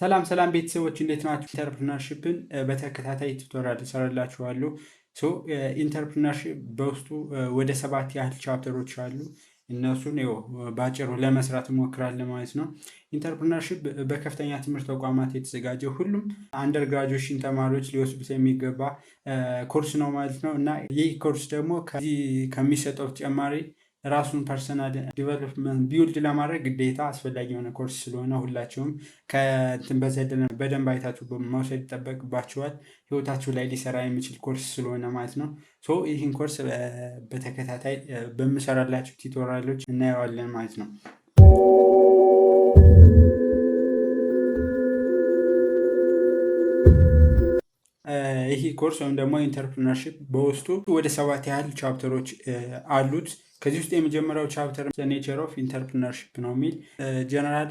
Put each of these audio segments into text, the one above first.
ሰላም ሰላም ቤተሰቦች፣ እንዴት ናችሁ? Entrepreneurship ን በተከታታይ tutorial እሰራላችኋለሁ። So entrepreneurship በውስጡ ወደ ሰባት ያህል chapter ኦች አሉ። እነሱን ይኸው በአጭሩ ለመስራት እሞክራለሁ ማለት ነው። Entrepreneurship በከፍተኛ ትምህርት ተቋማት የተዘጋጀ፣ ሁሉም undergraduation ተማሪዎች ሊወስዱት የሚገባ ኮርስ ነው ማለት ነው። እና ይህ ኮርስ ደግሞ ከዚህ ከሚሰጠው ተጨማሪ ራሱን personal development build ለማድረግ ግዴታ አስፈላጊ የሆነ ኮርስ ስለሆነ ሁላችሁም ከእንትን በዘለለ በደንብ አይታችሁ መውሰድ ይጠበቅባችኋል። ህይወታችሁ ላይ ሊሰራ የሚችል ኮርስ ስለሆነ ማለት ነው። So ይህን ኮርስ በተከታታይ በምሰራላችሁ tutorial ኦች እናየዋለን ማለት ነው። ይህ ኮርስ ወይም ደግሞ entrepreneurship በውስጡ ወደ ሰባት ያህል chapter ኦች አሉት። ከዚህ ውስጥ የመጀመሪያው chapter nature of entrepreneurship ነው የሚል፣ general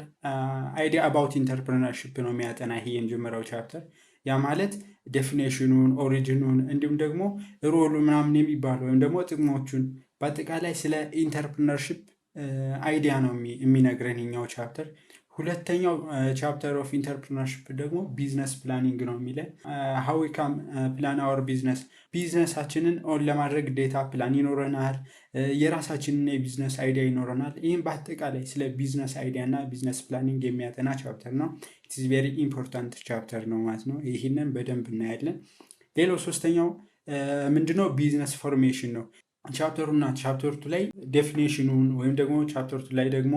idea about entrepreneurship ነው የሚያጠና ይሄ የመጀመሪያው chapter። ያ ማለት definition ኑን፣ origin ኑን እንዲሁም ደግሞ role ኡ ምናምን የሚባሉ ወይም ደግሞ ጥቅሞቹን፣ በአጠቃላይ ስለ entrepreneurship idea ነው የሚነግረን ይኛው chapter። ሁለተኛው chapter of entrepreneurship ደግሞ business planning ነው የሚለን። How we can plan our business፣ business ኣችንን own ለማድረግ ግዴታ ፕላን ይኖረናል። የራሳችንን የ business idea ይኖረናል። ይህም በአጠቃላይ ስለ business idea እና business planning የሚያጠና chapter ነው። It's very important chapter ነው ማለት ነው። ይህንን በደንብ እናያለን። ሌላው ሶስተኛው ምንድነው? Business formation ነው። Chapter ኡ እና chapter two ላይ definition ኑን ወይም ደግሞ chapter two ላይ ደግሞ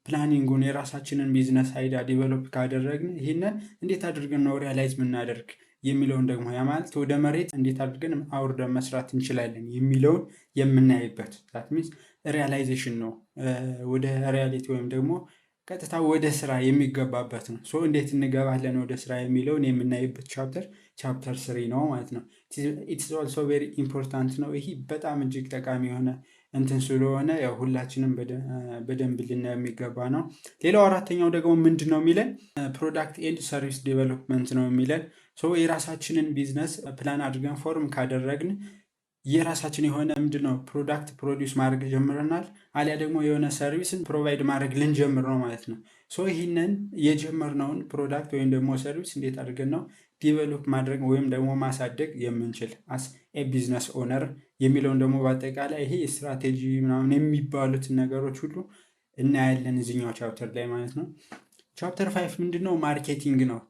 planning ኡን፣ የራሳችንን business idea develop ካደረግን ይህንን እንዴት አድርገን ነው realize የምናደርግ የሚለውን ደግሞ፣ ያ ማለት ወደ መሬት እንዴት አድርገን አውርደን መስራት እንችላለን የሚለውን የምናይበት፣ that means realization ነው። ወደ reality ወይም ደግሞ ቀጥታ ወደ ስራ የሚገባበት ነው። So እንዴት እንገባለን ወደ ስራ የሚለውን የምናይበት chapter chapter three ነው ማለት ነው። It's also very important ነው። ይህ በጣም እጅግ ጠቃሚ የሆነ እንትን ስለሆነ ያው ሁላችንም በደንብ ልናየው የሚገባ ነው። ሌላው አራተኛው ደግሞ ምንድን ነው የሚለን? Product and service development ነው የሚለን። So የራሳችንን business plan አድርገን form ካደረግን የራሳችን የሆነ ምንድን ነው product produce ማድረግ ጀምረናል፣ አሊያ ደግሞ የሆነ service ን provide ማድረግ ልንጀምር ነው ማለት ነው። So ይህንን የጀመርነውን product ወይም ደግሞ service እንዴት አድርገን ነው develop ማድረግ ወይም ደግሞ ማሳደግ የምንችል as a business owner የሚለውን ደግሞ በአጠቃላይ ይሄ ስትራቴጂ ምናምን የሚባሉትን ነገሮች ሁሉ እናያለን እዚኛው chapter ላይ ማለት ነው። Chapter five ምንድን ነው? Marketing ነው።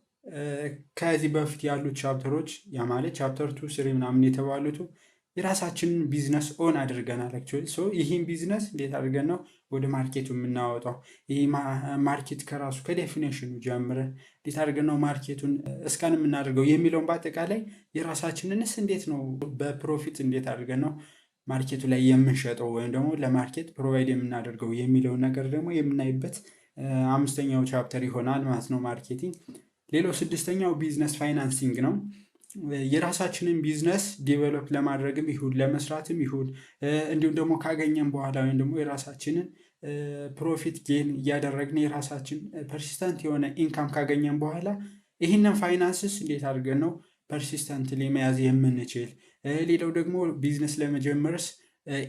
ከዚህ በፊት ያሉት chapter ኦች፣ ያ ማለት chapter two፣ three ምናምን የተባሉት የራሳችንን business own አድርገናል። Actually so ይህን ቢዝነስ እንዴት አድርገን ነው ወደ market ኡ የምናወጣው? ይህ market ከራሱ ከ definition ኑ ጀምረን እንዴት አድርገን ነው market ኡን scan የምናደርገው የሚለውን፣ በአጠቃላይ የራሳችንንስ እንዴት ነው በ profit እንዴት አድርገን ነው market ኡ ላይ የምንሸጠው ወይም ደግሞ ለ market provide የምናደርገው የሚለውን ነገር ደግሞ የምናይበት አምስተኛው chapter ይሆናል ማለት ነው marketing። ሌላው ስድስተኛው business financing ነው። የራሳችንን business develop ለማድረግም ይሁን ለመስራትም ይሁን፣ እንዲሁም ደግሞ ካገኘን በኋላ ወይም ደግሞ የራሳችንን profit gain እያደረግን የራሳችን persistent የሆነ income ካገኘን በኋላ ይህንን finances እንዴት አድርገን ነው persistently መያዝ የምንችል፣ ሌላው ደግሞ ቢዝነስ ለመጀመርስ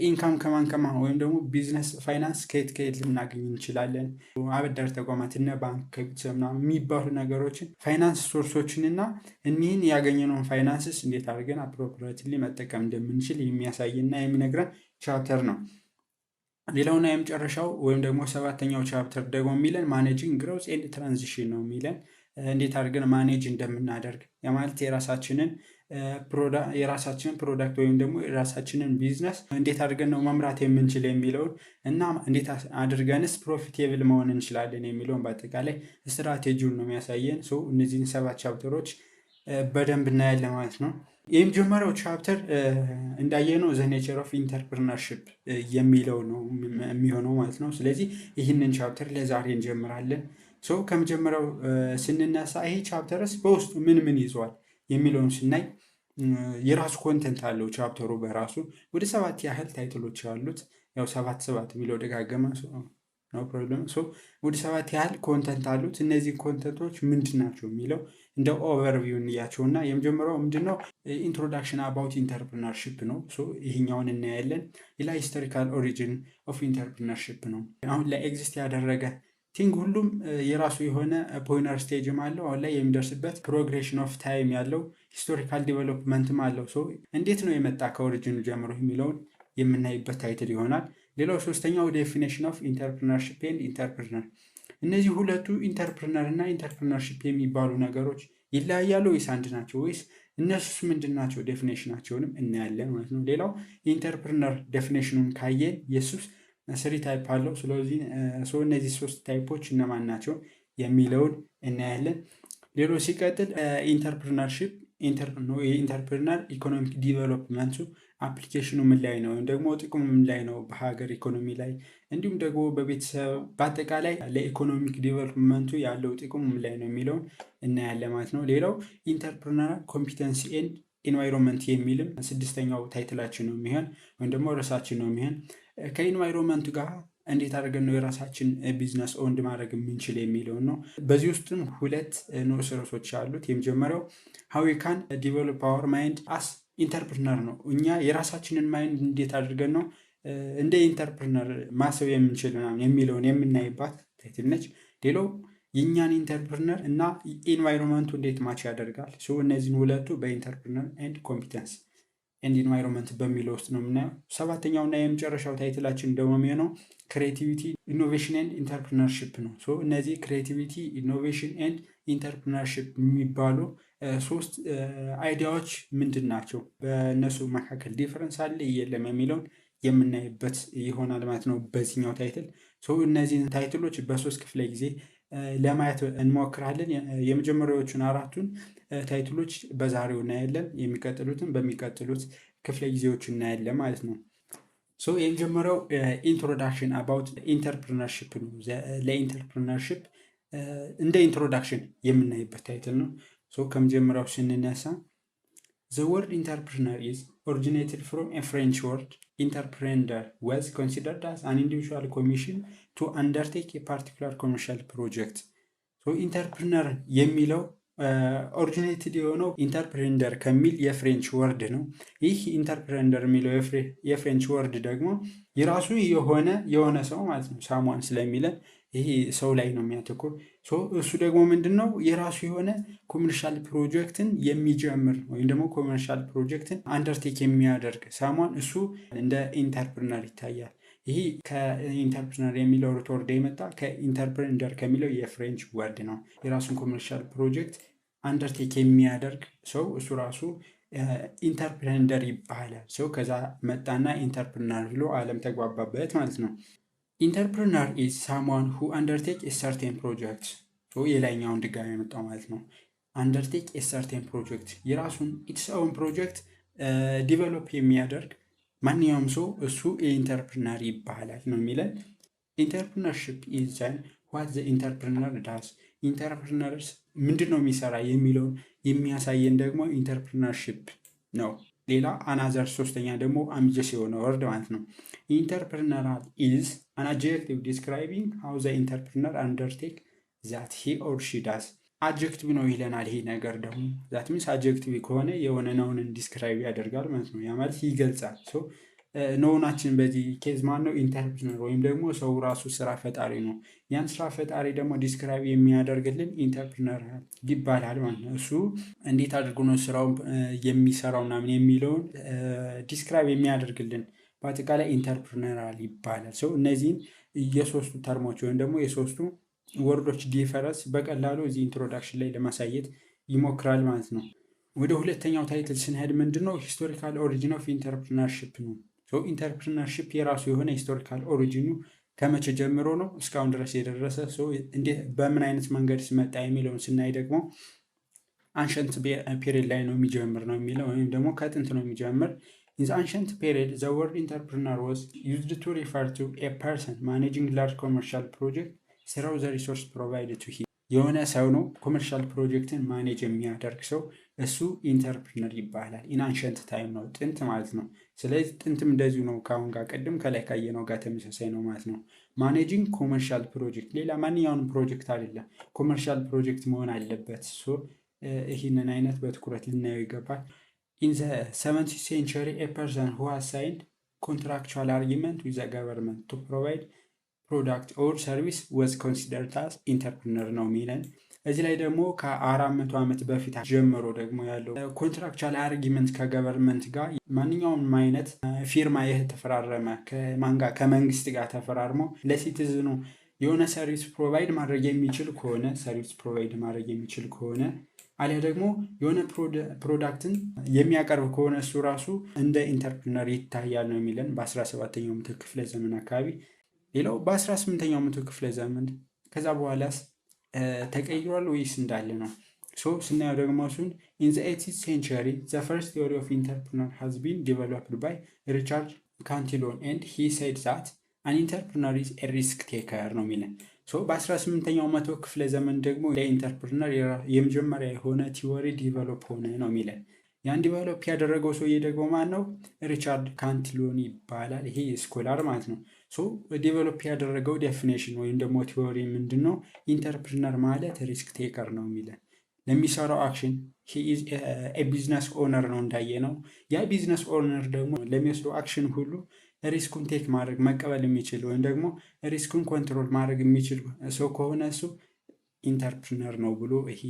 income ከማን ከማን ወይም ደግሞ business finance ከየት ከየት ልናገኝ እንችላለን፣ አበዳሪ ተቋማት እነ ባንክ፣ ከቤተሰብ ምናምን የሚባሉ ነገሮችን፣ finance source ኦችን እና እኒህን ያገኘነውን finances እንዴት አድርገን appropriately መጠቀም እንደምንችል የሚያሳይና የሚነግረን chapter ነው። ሌላውና የመጨረሻው ወይም ደግሞ ሰባተኛው chapter ደግሞ የሚለን managing growth and transition ነው የሚለን። እንዴት አድርገን manage እንደምናደርግ፣ ያ ማለት የራሳችንን product ወይም ደግሞ የራሳችንን ቢዝነስ እንዴት አድርገን ነው መምራት የምንችል የሚለውን እና እንዴት አድርገንስ profitable መሆን እንችላለን የሚለውን በአጠቃላይ ስትራቴጂውን ነው የሚያሳየን። So እነዚህን ሰባት chapter ኦች በደንብ እናያለን ማለት ነው። የመጀመሪያው chapter እንዳየነው the nature of entrepreneurship የሚለው ነው የሚሆነው ማለት ነው። ስለዚህ ይህንን chapter ለዛሬ እንጀምራለን። So ከመጀመሪያው ስንነሳ ይሄ chapters በውስጡ ምን ምን ይዟል የሚለውን ስናይ የራሱ content አለው። Chapter ኡ በራሱ ወደ ሰባት ያህል title ኦች አሉት። ያው ሰባት ሰባት የሚለው ደጋገመ፣ no problem። So ወደ ሰባት ያህል content አሉት። እነዚህ content ኦች ምንድን ናቸው የሚለው እንደ overview እንያቸው እና የመጀመሪያው ምንድነው? Introduction about entrepreneurship ነው። So ይህኛውን እናያለን። ሌላ historical origin of entrepreneurship ነው። አሁን ላይ exist ያደረገ Thing ሁሉም የራሱ የሆነ pioneer stage ም አለው። አሁን ላይ የሚደርስበት progression of time ያለው historical development ም አለው። So እንዴት ነው የመጣ ከ origin ኑ ጀምሮ የሚለውን የምናይበት title ይሆናል። ሌላው ሶስተኛው definition of entrepreneurship and entrepreneur። እነዚህ ሁለቱ entrepreneur እና entrepreneurship የሚባሉ ነገሮች ይለያያሉ ወይስ አንድ ናቸው ወይስ እነሱስ ምንድን ናቸው? Definition ናቸውንም እናያለን ማለት ነው። ሌላው entrepreneur definition ኑን ካየን የሱስ three type አለው። ስለዚህ እነዚህ ሶስት type ኦች እነማን ናቸው የሚለውን እናያለን። ሌሎች ሲቀጥል entrepreneurship፣ የ entrepreneur economic development ኡ application ኑ ምን ላይ ነው ወይም ደግሞ ጥቅሙ ምን ላይ ነው በሀገር ኢኮኖሚ ላይ እንዲሁም ደግሞ በቤተሰብ በአጠቃላይ ለ economic development ኡ ያለው ጥቅሙ ምን ላይ ነው የሚለውን እናያለን ማለት ነው። ሌላው entrepreneur competency and environment የሚልም ስድስተኛው title ኣችን ነው የሚሆን ወይም ደግሞ ርዕሳችን ነው የሚሆን። ከ environment ኡ ጋር እንዴት አድርገን ነው የራሳችን business owned ማድረግ የምንችል የሚለውን ነው። በዚህ ውስጥም ሁለት ንዑስ ርዕሶች አሉት። የመጀመሪያው how we can develop our mind as entrepreneur ነው። እኛ የራሳችንን mind እንዴት አድርገን ነው እንደ entrepreneur ማሰብ የምንችል ምናምን የሚለውን የምናይባት title ነች። ሌላው የእኛን entrepreneur እና environment ኡ እንዴት match ያደርጋል። እነዚህን ሁለቱ በ entrepreneur and competence and environment በሚለው ውስጥ ነው የምናየው። ሰባተኛው እና የመጨረሻው title ኣችን ደግሞ የሚሆነው creativity, innovation and entrepreneurship ነው። እነዚህ creativity, innovation and entrepreneurship የሚባሉ ሶስት idea ዎች ምንድን ናቸው? በእነሱ መካከል difference አለ የለም የሚለውን የምናይበት ይሆናል ማለት ነው በዚህኛው title። እነዚህን title ኦች በሶስት ክፍለ ጊዜ ለማየት እንሞክራለን። የመጀመሪያዎቹን አራቱን title ኦች በዛሬው እናያለን። የሚቀጥሉትን በሚቀጥሉት ክፍለ ጊዜዎች እናያለን ማለት ነው። So የመጀመሪያው introduction about entrepreneurship ነው። ለ entrepreneurship እንደ introduction የምናይበት title ነው። So ከመጀመሪያው ስንነሳ the word entrepreneur is originated from a French word entreprendre, was considered as an individual commission to undertake a particular commercial project። Entrepreneur የሚለው originated የሆነው entreprendre ከሚል የ French word ነው። ይህ entreprendre የሚለው የ French word ደግሞ የራሱ የሆነ ሰው ማለት ነው፣ someone ስለሚለን ይሄ ሰው ላይ ነው የሚያተኩር። እሱ ደግሞ ምንድን ነው? የራሱ የሆነ commercial project ን የሚጀምር ወይም ደግሞ commercial project ን undertake የሚያደርግ someone እሱ እንደ entrepreneur ይታያል። ይህ ከ entrepreneur የሚለው root word የመጣ ከ entreprendre ከሚለው የ French word ነው። የራሱን commercial project undertake የሚያደርግ ሰው እሱ ራሱ entreprendre ይባላል። So ከዛ መጣና entrepreneur ብሎ ዓለም ተግባባበት ማለት ነው። Entrepreneur is someone who undertake a certain project። የላይኛውን ድጋሚ የመጣው ማለት ነው። Undertake a certain project፣ የራሱን its own project develop የሚያደርግ ማንኛውም ሰው እሱ entrepreneur ይባላል ነው የሚለን። Entrepreneurship is then what the entrepreneur does። Entrepreneurs ምንድን ነው የሚሰራ የሚለውን የሚያሳየን ደግሞ entrepreneurship ነው። ሌላ another ሶስተኛ ደግሞ ambiguous የሆነ word ማለት ነው። Entrepreneurial is an adjective describing how the entrepreneur undertake that he or she does። Adjective ነው ይለናል። ይሄ ነገር ደግሞ that means adjective ከሆነ የሆነ noun ን describe ያደርጋል ማለት ነው። ያ ማለት ይገልጻል። Noun ኣችን በዚህ case ማን ነው? Entrepreneur ወይም ደግሞ ሰው ራሱ ስራ ፈጣሪ ነው። ያን ስራ ፈጣሪ ደግሞ describe የሚያደርግልን entrepreneur ይባላል ማለት ነው። እሱ እንዴት አድርጎ ነው ስራውን የሚሰራው ምናምን የሚለውን describe የሚያደርግልን በአጠቃላይ entrepreneurial ይባላል። So እነዚህን የሶስቱ term ኦች ወይም ደግሞ የሶስቱ word ኦች difference በቀላሉ እዚህ introduction ላይ ለማሳየት ይሞክራል ማለት ነው። ወደ ሁለተኛው title ስንሄድ ምንድን ነው? Historical origin of entrepreneurship ነው። Entrepreneurship የራሱ የሆነ historical origin ኑ ከመቼ ጀምሮ ነው እስካሁን ድረስ የደረሰ፣ በምን አይነት መንገድ ስመጣ የሚለውን ስናይ ደግሞ ancient period ላይ ነው የሚጀምር ነው የሚለው ወይም ደግሞ ከጥንት ነው የሚጀምር። In the ancient period, the word entrepreneur was used to refer to a person managing large commercial project through the resource provided to him። የሆነ ሰው ነው commercial project ን manage የሚያደርግ ሰው እሱ entrepreneur ይባላል። In ancient time ነው፣ ጥንት ማለት ነው። ስለዚህ ጥንትም እንደዚሁ ነው ከአሁን ጋር ቅድም ከላይ ካየነው ጋር ተመሳሳይ ነው ማለት ነው። Managing commercial project፣ ሌላ ማንኛውንም ፕሮጀክት አይደለም፣ commercial project መሆን አለበት። ይህንን አይነት በትኩረት ልናየው ይገባል። In the 17th century, a person who has signed contractual agreement with the government to provide product or service was considered as entrepreneur ነው የሚለን። እዚህ ላይ ደግሞ ከ400 ዓመት በፊት ጀምሮ ደግሞ ያለው contractual agreement ከ government ጋር ማንኛውም አይነት ፊርማ የተፈራረመ፣ ከማን ጋር? ከመንግስት ጋር ተፈራርሞ ለ citizen ኑ የሆነ service provide ማድረግ የሚችል ከሆነ፣ service provide ማድረግ የሚችል ከሆነ አሊያ ደግሞ የሆነ product ን የሚያቀርብ ከሆነ እሱ ራሱ እንደ entrepreneur ይታያል ነው የሚለን በ17ኛው መቶ ክፍለ ዘመን አካባቢ። ሌላው በ18ኛው መቶ ክፍለ ዘመን ከዛ በኋላስ ተቀይሯል ወይስ እንዳለ ነው? So ስናየው ደግሞ እሱን in the 18th century, the first theory of entrepreneur has been developed by Richard Cantillon, and he said that an entrepreneur is risk taker ነው የሚለን። So በ18ኛው መቶ ክፍለ ዘመን ደግሞ ለ entrepreneur የመጀመሪያ የሆነ theory develop ሆነ ነው የሚለን። ያን develop ያደረገው ሰውዬ ደግሞ ማን ነው? Richard Cantillon ይባላል። ይሄ scholar ማለት ነው። So develop ያደረገው definition ወይም ደግሞ theory ምንድን ነው? Entrepreneur ማለት risk taker ነው የሚለን። ለሚሰራው action business owner ነው እንዳየነው። ያ business owner ደግሞ ለሚወስደው action ሁሉ risk ኡን take ማድረግ፣ መቀበል የሚችል ወይም ደግሞ risk ኡን control ማድረግ የሚችል ሰው ከሆነ እሱ entrepreneur ነው ብሎ ይሄ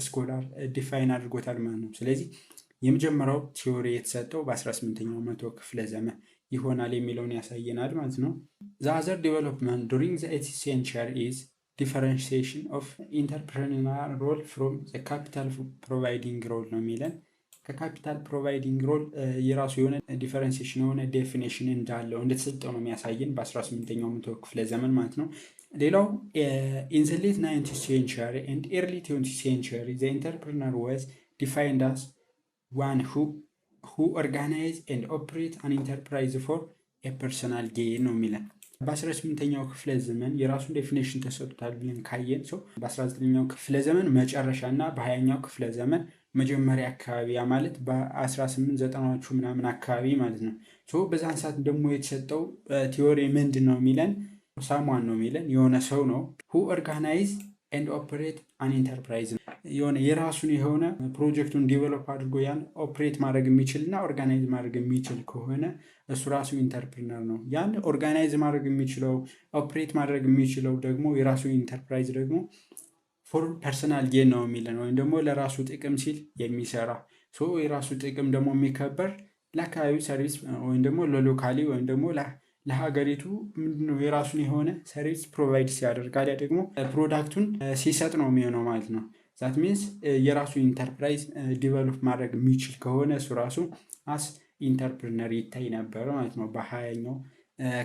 scholar define አድርጎታል ማለት ነው። ስለዚህ የመጀመሪያው theory የተሰጠው በ18ኛው መቶ ክፍለ ዘመን ይሆናል የሚለውን ያሳየናል ማለት ነው። The other development during the 18th century is differentiation of entrepreneurial role from the capital providing role ነው የሚለን። ከ capital providing role የራሱ የሆነ differentiation የሆነ definition እንዳለው፣ እንደተሰጠው ነው የሚያሳየን በ18ኛው መቶ ክፍለ ዘመን ማለት ነው። ሌላው in the late 19th century and early 20th century, the entrepreneur was defined as one who organize and operate an enterprise for personal gain ነው የሚለን። በ18ኛው ክፍለ ዘመን የራሱን definition ተሰጥቶታል ብለን ካየን so በ19ኛው ክፍለ ዘመን መጨረሻ እና በ20ኛው ክፍለ ዘመን መጀመሪያ አካባቢ፣ ያ ማለት በ1890ዎቹ ምናምን አካባቢ ማለት ነው። So በዛን ሰዓት ደግሞ የተሰጠው theory ምንድን ነው የሚለን? Someone ነው የሚለን፣ የሆነ ሰው ነው who organize and operate an enterprise፣ የሆነ የራሱን የሆነ ፕሮጀክቱን develop አድርጎ ያን operate ማድረግ የሚችል እና organize ማድረግ የሚችል ከሆነ እሱ ራሱ entrepreneur ነው። ያን organize ማድረግ የሚችለው፣ operate ማድረግ የሚችለው ደግሞ የራሱ ኢንተርፕራይዝ ደግሞ for personal gain ነው የሚለን ወይም ደግሞ ለራሱ ጥቅም ሲል የሚሰራ፣ so የራሱ ጥቅም ደግሞ የሚከበር ለአካባቢው service ወይም ደግሞ ለ locally ወይም ደግሞ ለሀገሪቱ ምንድነው የራሱን የሆነ service provide ሲያደርግ አሊያ ደግሞ product ኡን ሲሰጥ ነው የሚሆነው ማለት ነው። That means የራሱ enterprise develop ማድረግ የሚችል ከሆነ እሱ ራሱ as entrepreneur ይታይ ነበር ማለት ነው። በ20ኛው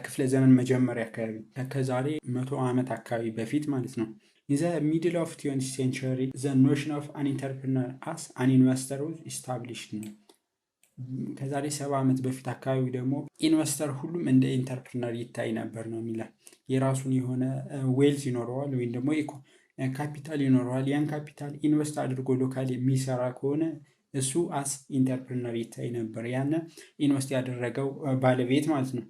ክፍለ ዘመን መጀመሪያ አካባቢ፣ ከዛሬ 100 ዓመት አካባቢ በፊት ማለት ነው። In the middle of 20th century, the notion of an entrepreneur as an investor was established ነው። ከዛሬ 70 ዓመት በፊት አካባቢ ደግሞ investor ሁሉም እንደ entrepreneur ይታይ ነበር ነው የሚለን። የራሱን የሆነ wealth ይኖረዋል ወይም ደግሞ ካፒታል ይኖረዋል። ያን ካፒታል invest አድርጎ local የሚሰራ ከሆነ እሱ as entrepreneur ይታይ ነበር። ያን invest ያደረገው ባለቤት ማለት ነው።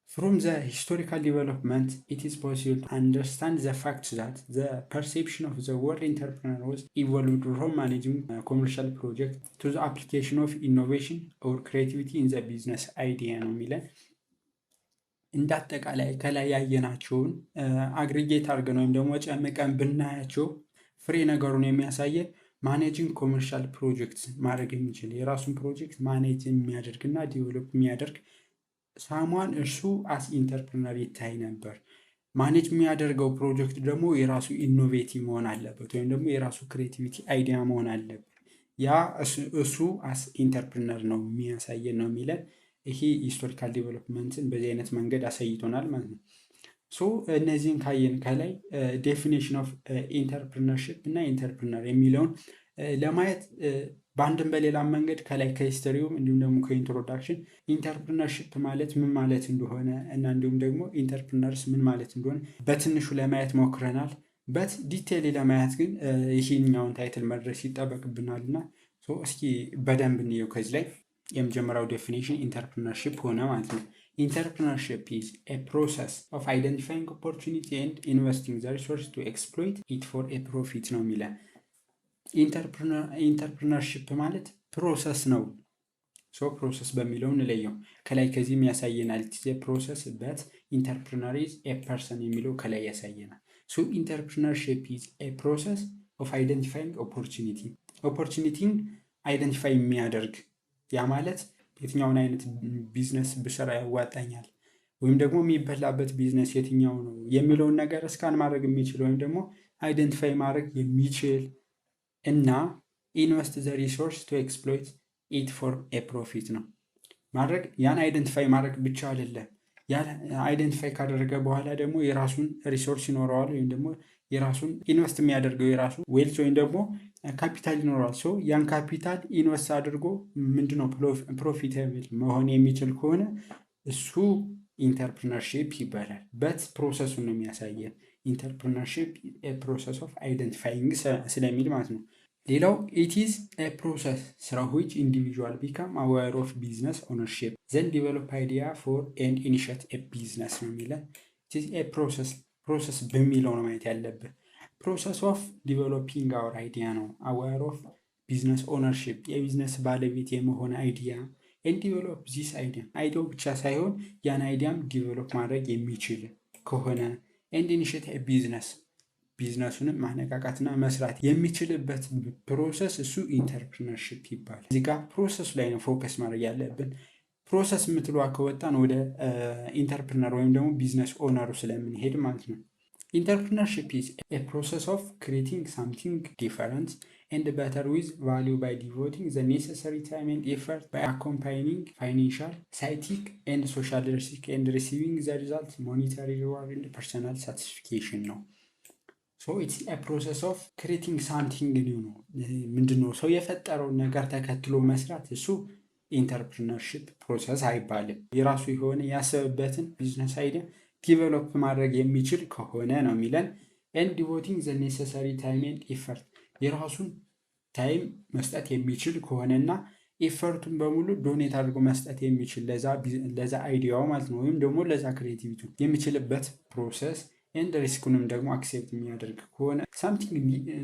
From the historical development, it is possible to understand the fact that the perception of the word entrepreneur was evolved from managing commercial project to the application of innovation or creativity in the business idea ነው የሚለን። እንደ አጠቃላይ ከላይ ያየናቸውን aggregate አድርገን ወይም ደግሞ ጨምቀን ብናያቸው ፍሬ ነገሩን የሚያሳየን managing commercial project ማድረግ የሚችል፣ የራሱን ፕሮጀክት manage የሚያደርግ እና develop የሚያደርግ someone እርሱ as entrepreneur ይታይ ነበር። Manage የሚያደርገው ፕሮጀክት ደግሞ የራሱ innovative መሆን አለበት ወይም ደግሞ የራሱ creativity idea መሆን አለበት። ያ እሱ as entrepreneur ነው የሚያሳየን ነው የሚለን። ይሄ historical development ን በዚህ አይነት መንገድ አሳይቶናል ማለት ነው። So እነዚህን ካየን ከላይ definition of entrepreneurship እና entrepreneur የሚለውን ለማየት በአንድም በሌላም መንገድ ከላይ ከ history ውም እንዲሁም ደግሞ ከ introduction entrepreneurship ማለት ምን ማለት እንደሆነ እና እንዲሁም ደግሞ entrepreneurs ምን ማለት እንደሆነ በትንሹ ለማየት ሞክረናል። But detail ለማየት ግን ይህኛውን title መድረስ ይጠበቅብናል እና እስኪ በደንብ እንየው። ከዚህ ላይ የመጀመሪያው definition entrepreneurship ሆነ ማለት ነው። Entrepreneurship is a process of identifying opportunity and investing the resource to exploit it for a profit ነው የሚለን። Entrepreneurship ማለት process ነው። So process በሚለው እንለየው። ከላይ ከዚህም ያሳየናል። Process, but entrepreneur is a person የሚለው ከላይ ያሳየናል። So entrepreneurship is a process of identifying opportunity፣ opportunity ን identify የሚያደርግ፣ ያ ማለት የትኛውን አይነት ቢዝነስ ብሰራ ያዋጣኛል ወይም ደግሞ የሚበላበት ቢዝነስ የትኛው ነው የሚለውን ነገር scan ማድረግ የሚችል ወይም ደግሞ identify ማድረግ የሚችል እና invest the resource to exploit it for a profit ነው ማድረግ። ያን identify ማድረግ ብቻ አይደለም። ያን identify ካደረገ በኋላ ደግሞ የራሱን resource ይኖረዋል ወይም ደግሞ የራሱን invest የሚያደርገው የራሱ wealth ወይም ደግሞ ካፒታል ይኖረዋል። So ያን ካፒታል invest አድርጎ ምንድነው profitable መሆን የሚችል ከሆነ እሱ entrepreneurship ይባላል። But process ኡን ነው የሚያሳየን። Entrepreneurship process of identifying ስለሚል ማለት ነው። ሌላው it is a process through which individual become aware of business ownership, then develop idea for and initiate a business ነው የሚለን። It is a process፣ process በሚለው ነው ማየት ያለብን። Process of developing our idea ነው። Aware of business ownership፣ የ ቢዝነስ ባለቤት የመሆን idea and develop this idea፣ idea ው ብቻ ሳይሆን ያን idea ም develop ማድረግ የሚችል ከሆነ and initiate business፣ ቢዝነሱንም ማነቃቃትና መስራት የሚችልበት process እሱ entrepreneurship ይባላል። እዚህ ጋር process ኡ ላይ ነው focus ማድረግ ያለብን። Process የምትለዋ ከወጣን ወደ entrepreneur ወይም ደግሞ business owner ኡ ስለምንሄድ ማለት ነው። Entrepreneurship is a process of creating something different and better with value by devoting the necessary time and effort, by accompanying financial, psychic and social risk, and receiving the result, monetary reward and personal satisfaction ነው። So it's a process of creating something new ነው። ምንድነው? ሰው የፈጠረውን ነገር ተከትሎ መስራት እሱ entrepreneurship process አይባልም። የራሱ የሆነ ያሰበበትን business idea develop ማድረግ የሚችል ከሆነ ነው የሚለን። And devoting the necessary time and effort፣ የራሱን time መስጠት የሚችል ከሆነ እና effort ኡን በሙሉ donate አድርጎ መስጠት የሚችል ለዛ idea ው ማለት ነው፣ ወይም ደግሞ ለዛ creativity የሚችልበት process and risk ኡንም ደግሞ accept የሚያደርግ ከሆነ፣ something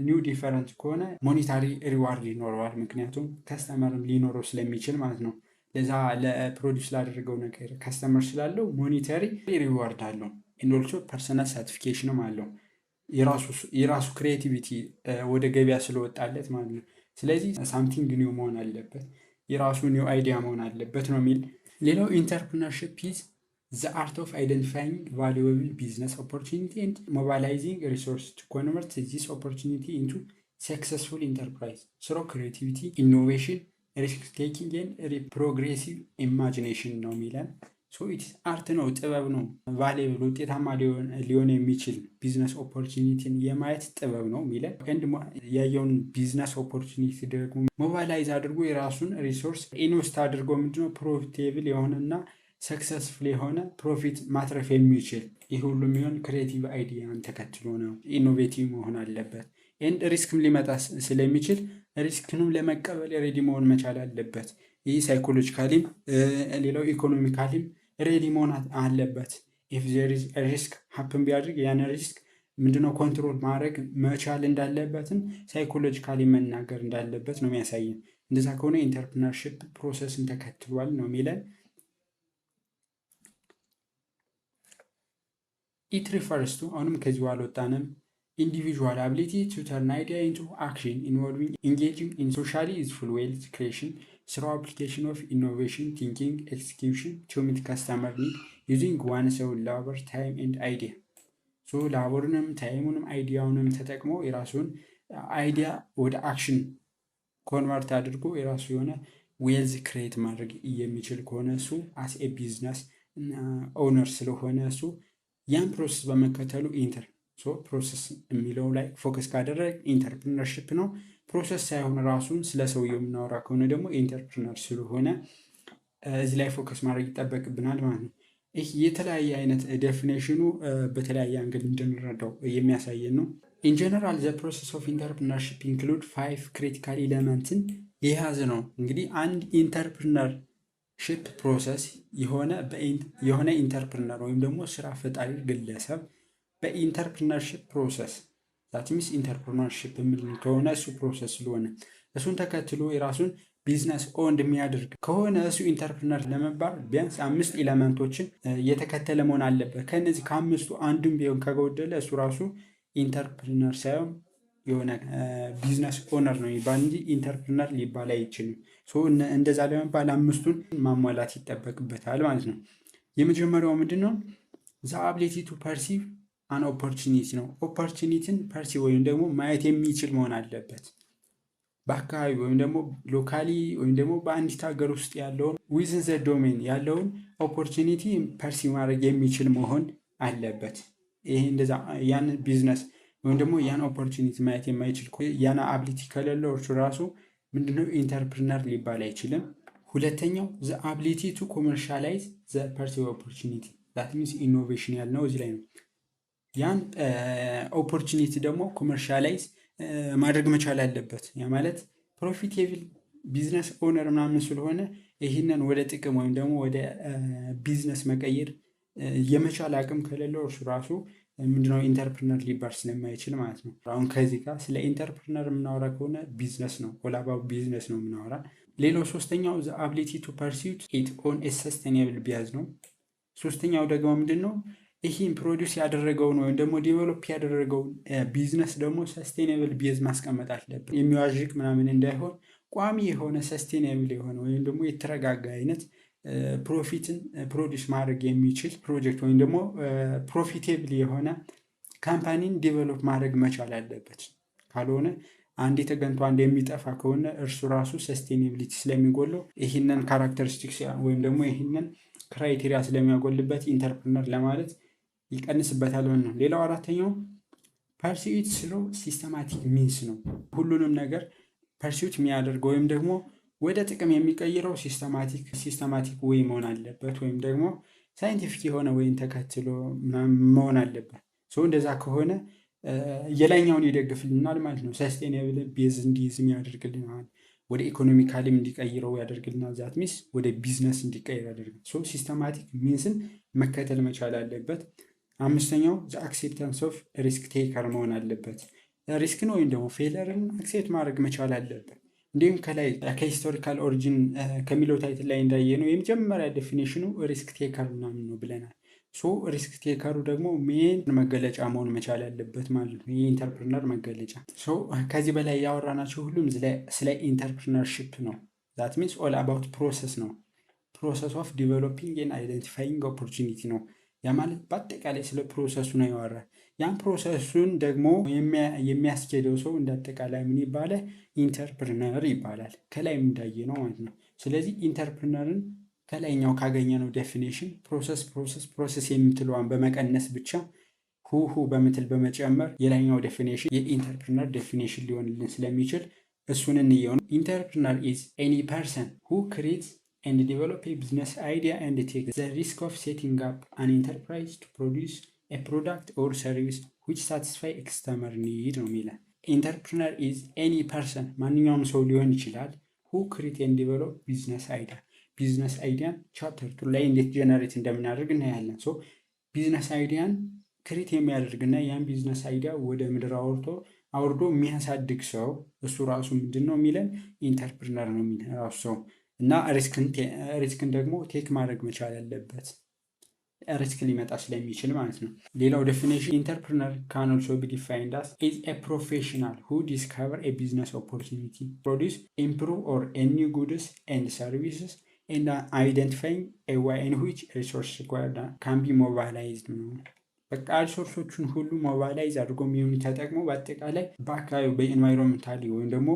new different ከሆነ monetary reward ይኖረዋል። ምክንያቱም customer ም ሊኖረው ስለሚችል ማለት ነው። ለዛ ለ produce ላደረገው ነገር customer ስላለው monetary reward አለው። And also personal satisfaction ም አለው፣ የራሱ creativity ወደ ገበያ ስለወጣለት ማለት ነው። ስለዚህ something new መሆን አለበት፣ የራሱ new idea መሆን አለበት ነው የሚል። ሌላው entrepreneurship is the art of identifying valuable business opportunity and mobilizing resource to convert this opportunity into successful enterprise through creativity, innovation, risk taking and progressive imagination ነው የሚለን። It's art ነው፣ ጥበብ ነው። Valuable ውጤታማ ሊሆን የሚችል business opportunity ን የማየት ጥበብ ነው የሚለን። And ያየውን business opportunity ደግሞ mobilize አድርጎ የራሱን resource invest አድርጎ ምንድነው profitable የሆነና successful የሆነ profit ማትረፍ የሚችል። ይህ ሁሉ የሚሆን creative idea ን ተከትሎ ነው። Innovative መሆን አለበት። And risk ም ሊመጣ ስለሚችል risk ንም ለመቀበል ready መሆን መቻል አለበት። ይህ psychologically ም ሌላው economically ም ready መሆን አለበት። If there is risk happen ቢያደርግ ያን risk ምንድነው control ማድረግ መቻል እንዳለበትን psychologically መናገር እንዳለበት ነው የሚያሳየን። እንደዛ ከሆነ entrepreneurship process ን ተከትሏል ነው የሚለን። It refers to፣ አሁንም ከዚሁ አልወጣንም፣ individual ability to turn idea into action involving engaging in socially useful wealth creation through application of innovation thinking, execution to meet customer need using one's own labor, time and idea። So labor ኡንም time ኡንም idea ውንም ተጠቅሞ የራሱን idea ወደ action convert አድርጎ የራሱ የሆነ wealth create ማድረግ የሚችል ከሆነ እሱ as a business owner ስለሆነ እሱ ያን process በመከተሉ process የሚለው ላይ focus ካደረግ entrepreneurship ነው። Process ሳይሆን ራሱን ስለ ሰውየው የምናወራ ከሆነ ደግሞ entrepreneur ስለሆነ እዚህ ላይ focus ማድረግ ይጠበቅብናል ማለት ነው። ይህ የተለያየ አይነት definition ኑ በተለያየ angle እንድንረዳው የሚያሳየን ነው። In general, the process of entrepreneurship include five critical element ን የያዘ ነው። እንግዲህ አንድ entrepreneurship process የሆነ entrepreneur ወይም ደግሞ ስራ ፈጣሪ ግለሰብ በ entrepreneurship process፣ that means entrepreneurship የሚል ከሆነ እሱ process ስለሆነ እሱን ተከትሎ የራሱን Business owned የሚያደርግ ከሆነ እሱ entrepreneur ለመባል ቢያንስ አምስት element ኦችን የተከተለ መሆን አለበት። ከእነዚህ ከአምስቱ አንዱም ቢሆን ከጎደለ እሱ ራሱ entrepreneur ሳይሆን የሆነ business owner ነው የሚባል እንጂ entrepreneur ሊባል አይችልም። እንደዛ ለመባል አምስቱን ማሟላት ይጠበቅበታል ማለት ነው። የመጀመሪያው ምንድን ነው? The ability to perceive an opportunity ነው። Opportunity ን perceive ወይም ደግሞ ማየት የሚችል መሆን አለበት። በአካባቢ ወይም ደግሞ locally ወይም ደግሞ በአንዲት ሀገር ውስጥ ያለውን within the domain ያለውን opportunity perceive ማድረግ የሚችል መሆን አለበት። ይሄ እንደዛ ያን ቢዝነስ ወይም ደግሞ ያን opportunity ማየት የማይችል፣ ያን ability ከሌለው እርሱ ራሱ ምንድነው entrepreneur ሊባል አይችልም። ሁለተኛው the ability to commercialize the perceived opportunity፣ that means innovation ያልነው እዚህ ላይ ነው። ያን opportunity ደግሞ commercialize ማድረግ መቻል አለበት። ያ ማለት profitable business owner ምናምን ስለሆነ ይህንን ወደ ጥቅም ወይም ደግሞ ወደ ቢዝነስ መቀየር የመቻል አቅም ከሌለው እርሱ ራሱ ምንድነው entrepreneur ሊባል ስለማይችል ማለት ነው። አሁን ከዚህ ጋር ስለ entrepreneur የምናወራ ከሆነ ቢዝነስ ነው፣ all about business ነው የምናወራ። ሌላው ሶስተኛው the ability to pursue it on a sustainable base ነው። ሶስተኛው ደግሞ ምንድን ነው? ይህን produce ያደረገውን ወይም ደግሞ develop ያደረገውን ቢዝነስ ደግሞ sustainable base ማስቀመጥ አለበት። የሚዋዥቅ ምናምን እንዳይሆን ቋሚ የሆነ sustainable የሆነ ወይም ደግሞ የተረጋጋ አይነት profit ን produce ማድረግ የሚችል ፕሮጀክት ወይም ደግሞ profitable የሆነ company ን develop ማድረግ መቻል አለበት። ካልሆነ አንዴ ተገንቶ አንድ የሚጠፋ ከሆነ እርሱ ራሱ sustainability ስለሚጎለው፣ ይህንን characteristics ወይም ደግሞ ይህንን criteria ስለሚያጎልበት entrepreneur ለማለት ይቀንስበታል ነው። ሌላው አራተኛው pursuit through systematic means ነው። ሁሉንም ነገር pursuit የሚያደርገው ወይም ደግሞ ወደ ጥቅም የሚቀይረው systematic way መሆን አለበት፣ ወይም ደግሞ scientific የሆነ way ን ተከትሎ መሆን አለበት። እንደዛ ከሆነ የላይኛውን ይደግፍልናል ማለት ነው። Sustainable base እንዲይዝም ያደርግልናል። ወደ economically ም እንዲቀይረው ያደርግልናል። That means ወደ ቢዝነስ እንዲቀይር ያደርግል። Systematic means ን መከተል መቻል አለበት። አምስተኛው the acceptance of risk taker መሆን አለበት። Risk ን ወይም ደግሞ failure ን accept ማድረግ መቻል አለበት። እንዲሁም ከላይ ከ historical origin ከሚለው title ላይ እንዳየነው የመጀመሪያ definition ኑ risk taker ምናምን ነው ብለናል። So risk taker ኡ ደግሞ main መገለጫ መሆን መቻል ያለበት ማለት ነው፣ የ entrepreneur መገለጫ። So ከዚህ በላይ ያወራናቸው ሁሉም ስለ entrepreneurship ነው። That means all about process ነው። Process of developing and identifying opportunity ነው። ያ ማለት በአጠቃላይ ስለ process ኡ ነው ያወራ። ያን process ኡን ደግሞ የሚያስኬደው ሰው እንደ አጠቃላይ ምን ይባላል? Entrepreneur ይባላል። ከላይም እንዳየነው ማለት ነው። ስለዚህ entrepreneur ን ከላይኛው ካገኘነው definition process process process የምትለዋን በመቀነስ ብቻ who who በምትል በመጨመር የላይኛው definition የ entrepreneur definition ሊሆንልን ስለሚችል እሱን እንየው። Entrepreneur is any person who creates and develop a business idea and take the risk of setting up an enterprise to produce a product or service which satisfy customer need ነው የሚለን። Entrepreneur is any person፣ ማንኛውም ሰው ሊሆን ይችላል፣ who create and develop business idea። Business idea ን chapter two ላይ እንዴት generate እንደምናደርግ እናያለን። So business idea ን create የሚያደርግና ያን business idea ወደ ምድር አውርቶ አውርዶ የሚያሳድግ ሰው እሱ ራሱ ምንድን ነው የሚለን? Entrepreneur ነው የሚለን ራሱ ሰው። እና risk ን ደግሞ take ማድረግ መቻል ያለበት፣ risk ሊመጣ ስለሚችል ማለት ነው። ሌላው definition entrepreneur can also be defined as is a professional who discover a business opportunity, produce, improve or a new goods and services and identifying a way in which resource required can be mobilized ነው። በቃ resource ኦቹን ሁሉ mobilize አድርጎ የሚሆኑ ተጠቅሞ በአጠቃላይ በአካባቢው በ environmentally ወይም ደግሞ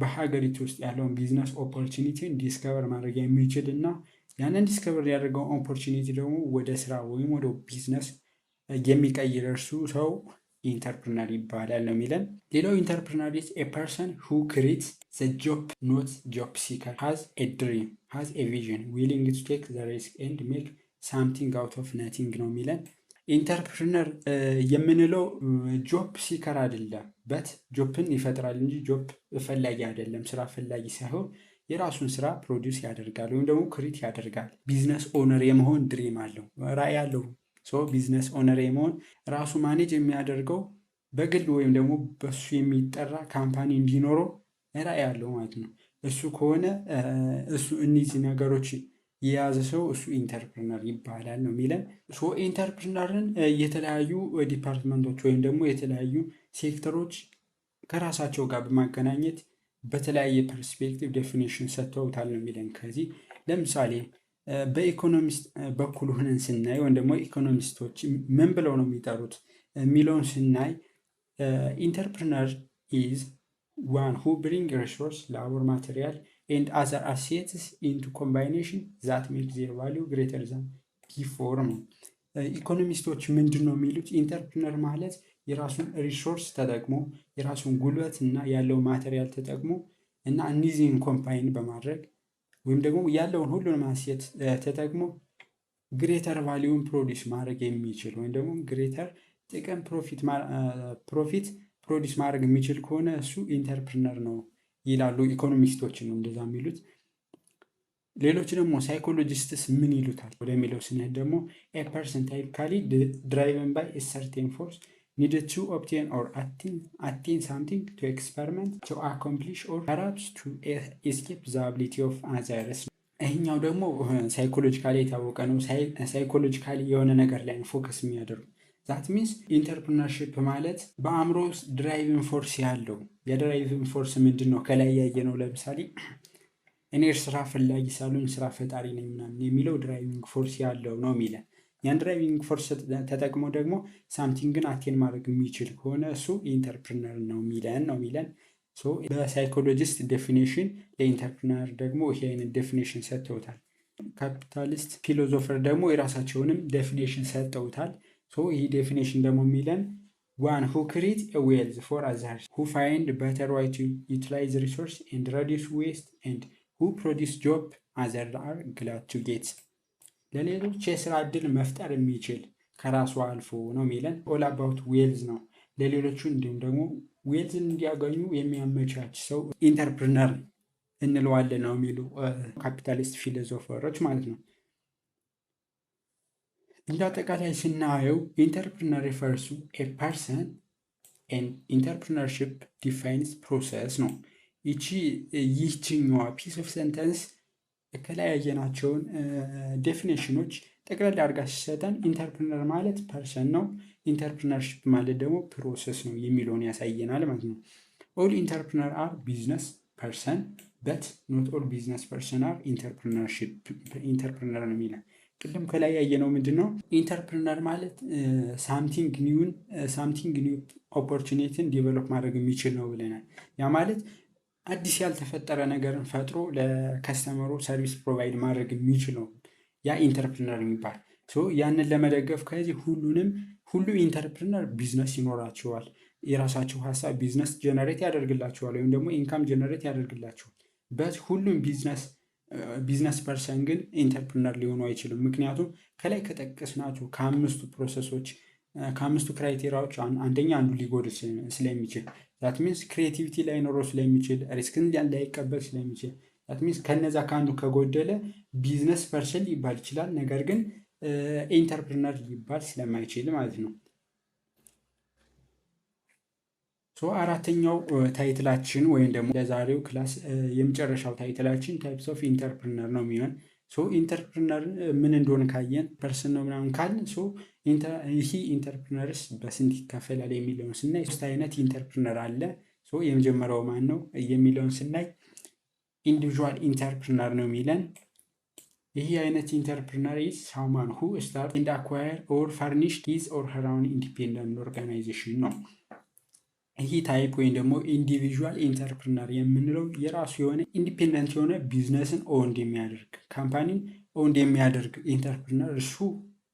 በሀገሪቱ ውስጥ ያለውን business opportunity ን discover ማድረግ የሚችል እና ያንን discover ያደረገውን opportunity ደግሞ ወደ ስራ ወይም ወደ ቢዝነስ የሚቀይር እርሱ ሰው entrepreneur ይባላል ነው የሚለን። ሌላው entrepreneur is a person who creates the job, not job seeker, has a dream, has a vision, willing to take the risk and make something out of nothing ነው የሚለን። Entrepreneur የምንለው job seeker አይደለም፣ but job ን ይፈጥራል እንጂ job ፈላጊ አይደለም። ስራ ፈላጊ ሳይሆን የራሱን ስራ produce ያደርጋል ወይም ደግሞ create ያደርጋል። Business owner የመሆን dream አለው፣ ራዕይ አለው። So business owner የመሆን፣ ራሱ manage የሚያደርገው በግል ወይም ደግሞ በሱ የሚጠራ company እንዲኖረው ራዕይ አለው ማለት ነው። እሱ ከሆነ እሱ እነዚህ ነገሮች የያዘ ሰው እሱ entrepreneur ይባላል ነው የሚለን። So entrepreneur ን የተለያዩ department ኦች ወይም ደግሞ የተለያዩ ሴክተሮች ከራሳቸው ጋር በማገናኘት በተለያየ perspective definition ሰጥተውታል ነው የሚለን። ከዚህ ለምሳሌ በ economist በኩል ሆነን ስናይ ወይም ደግሞ economist ኦች ምን ብለው ነው የሚጠሩት የሚለውን ስናይ፣ entrepreneur is one who bring resource, labor, material and other assets into combination that make their value greater than before ነው። Economist ኦች ምንድን ነው የሚሉት? Entrepreneur ማለት የራሱን resource ተጠቅሞ፣ የራሱን ጉልበት እና ያለው material ተጠቅሞ እና እነዚህን combine በማድረግ ወይም ደግሞ ያለውን ሁሉንም asset ተጠቅሞ greater value ን produce ማድረግ የሚችል ወይም ደግሞ greater ጥቅም profit produce ማድረግ የሚችል ከሆነ እሱ entrepreneur ነው ይላሉ። Economist ኦች ነው እንደዛ የሚሉት። ሌሎች ደግሞ psychologists ምን ይሉታል ወደሚለው ስንሄድ ደግሞ a person typically driven by certain force needed to obtain or attain something, to experiment, to accomplish or perhaps to escape the ability of others። ይህኛው ደግሞ psychologically የታወቀ ነው። Psychologically የሆነ ነገር ላይ ነው focus የሚያደርጉ። That means entrepreneurship ማለት በአእምሮ ውስጥ driving force ያለው። የ driving force ምንድን ነው? ከላይ ያየ ነው። ለምሳሌ እኔ ስራ ፈላጊ ሳልሆን ስራ ፈጣሪ ነኝ ምናምን የሚለው driving force ያለው ነው የሚለን። ያን driving force ተጠቅሞ ደግሞ something ን attain ማድረግ የሚችል ከሆነ እሱ entrepreneur ነው የሚለን። በ psychologist definition ለ entrepreneur ደግሞ ይሄ አይነት definition ሰጥተውታል። Capitalist philosopher ደግሞ የራሳቸውንም definition ሰጥተውታል። ይህ definition ደግሞ የሚለን one who create wealth for others, who find better way to utilize resource and reduce waste, and who produce job other are glad to get፣ ለሌሎች የስራ እድል መፍጠር የሚችል ከራሱ አልፎ ነው የሚለን። All about wealth ነው፣ ለሌሎቹ እንዲሁም ደግሞ wealth ን እንዲያገኙ የሚያመቻች ሰው entrepreneur እንለዋለን ነው የሚሉ capitalist philosopher ኦች ማለት ነው። እንደ አጠቃላይ ስናየው entrepreneur refers to a person and entrepreneurship defines process ነው። ይቺ ይህችኛዋ piece of sentence ከላይ ያየናቸውን definition ኦች ጠቅላላ አድርጋ ሲሰጠን entrepreneur ማለት person ነው፣ entrepreneurship ማለት ደግሞ process ነው የሚለውን ያሳየናል ማለት ነው። All entrepreneur are business person, but not all business person are entrepreneur ነው የሚለን። ቅድም ከላይ ያየነው ምንድን ነው? Entrepreneur ማለት something new opportunity ን develop ማድረግ የሚችል ነው ብለናል። ያ ማለት አዲስ ያልተፈጠረ ነገርን ፈጥሮ ለ customer ኡ service provide ማድረግ የሚችል ነው። ያ entrepreneur የሚባል። ያንን ለመደገፍ ከዚህ ሁሉንም ሁሉ entrepreneur business ይኖራቸዋል። የራሳቸው ሀሳብ business generate ያደርግላቸዋል ወይም ደግሞ income generate ያደርግላቸዋል። But ሁሉም business person ግን entrepreneur ሊሆኑ አይችልም። ምክንያቱም ከላይ ከጠቀስናቸው ከአምስቱ process ኦች፣ ከአምስቱ criteria ዎች አንደኛ አንዱ ሊጎድል ስለሚችል፣ that means creativity ላይኖረው ስለሚችል፣ risk ን ላይቀበል ስለሚችል፣ that means ከነዛ ከአንዱ ከጎደለ business person ሊባል ይችላል። ነገር ግን entrepreneur ሊባል ስለማይችል ማለት ነው። So አራተኛው title ኣችን ወይም ደግሞ ለዛሬው class የመጨረሻው title ኣችን types of entrepreneur ነው የሚሆን። So entrepreneur ምን እንደሆነ ካየን፣ person ነው ምናምን ካልን፣ so ይህ entrepreneurs በስንት ይከፈላል የሚለውን ስናይ ሶስት አይነት entrepreneur አለ። So የመጀመሪያው ማን ነው የሚለውን ስናይ individual entrepreneur ነው የሚለን። ይህ አይነት entrepreneur is someone who start and acquire or furnish his or her own independent organization ነው። ይህ type ወይም ደግሞ individual entrepreneur የምንለው የራሱ የሆነ independent የሆነ business ን owned የሚያደርግ፣ company ን owned የሚያደርግ entrepreneur እሱ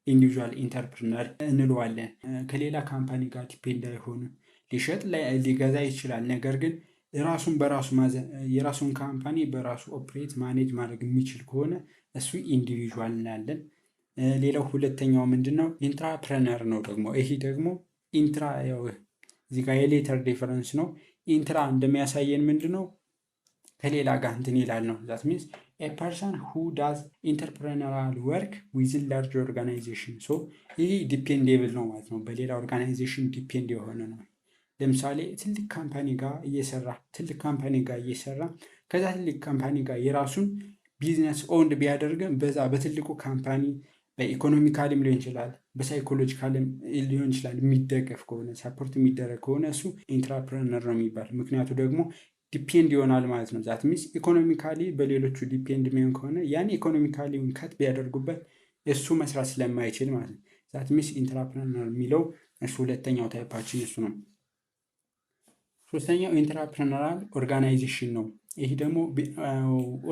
individual entrepreneur እንለዋለን። ከሌላ company ጋር depend አይሆንም። ሊሸጥ ሊገዛ ይችላል። ነገር ግን ራሱን በራሱ የራሱን company በራሱ operate manage ማድረግ የሚችል ከሆነ እሱ individual እንላለን። ሌላው ሁለተኛው ምንድን ነው? Intrapreneur ነው ደግሞ። ይሄ ደግሞ intra ያው እዚህ ጋር የ letter difference ነው። Intra እንደሚያሳየን ምንድን ነው? ከሌላ ጋር እንትን ይላል ነው። That means a person who does entrepreneurial work within large organization። So ይህ dependable ነው ማለት ነው። በሌላ organization depend የሆነ ነው። ለምሳሌ ትልቅ company ጋር እየሰራ ከዛ ትልቅ company ጋር የራሱን business owned ቢያደርግም በዛ በትልቁ company በ economically ም ሊሆን ይችላል፣ በ psychologically ም ሊሆን ይችላል፣ የሚደገፍ ከሆነ፣ support የሚደረግ ከሆነ እሱ intrapreneur ነው የሚባል። ምክንያቱ ደግሞ depend ይሆናል ማለት ነው። That means economically በሌሎቹ depend የሚሆን ከሆነ ያን economically ውን cut ቢያደርጉበት እሱ መስራት ስለማይችል ማለት ነው። That means intrapreneur የሚለው እሱ ሁለተኛው type ኣችን እሱ ነው። ሶስተኛው intrapreneurial organization ነው። ይህ ደግሞ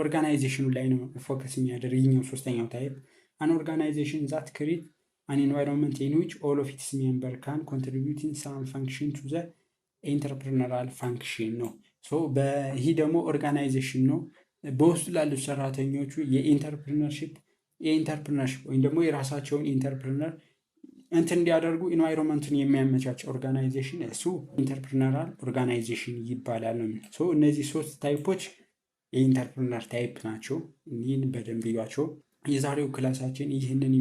organization ኑ ላይ ነው focus የሚያደርግ ይኛው ሶስተኛው type። An organization that create an environment in which all of its member can contribute in some function to the entrepreneurial function ነው። ይህ ደግሞ organization ነው። በውስጡ ላሉት ሰራተኞቹ የ entrepreneurship ወይም ደግሞ የራሳቸውን entrepreneur እንትን እንዲያደርጉ environment ኡን የሚያመቻች organization እሱ entrepreneurial organization ይባላል ነው። እነዚህ ሶስት type ኦች የ entrepreneur type ናቸው። ይህን በደንብ እዩዋቸው። የዛሬው class ኣችን ይህንን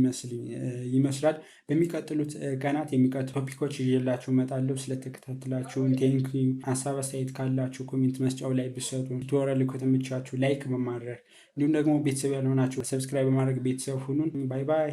ይመስላል። በሚቀጥሉት ቀናት የሚቀጥሉ topic ኦች ይዤላችሁ እመጣለሁ። ስለተከታተላችሁን thank you። ሀሳብ አስተያየት ካላችሁ comment መስጫው ላይ ብትሰጡ፣ tutorial ከተመቻችሁ like በማድረግ፣ እንዲሁም ደግሞ ቤተሰብ ያልሆናችሁ subscribe በማድረግ ቤተሰብ ሁኑን። Bye bye።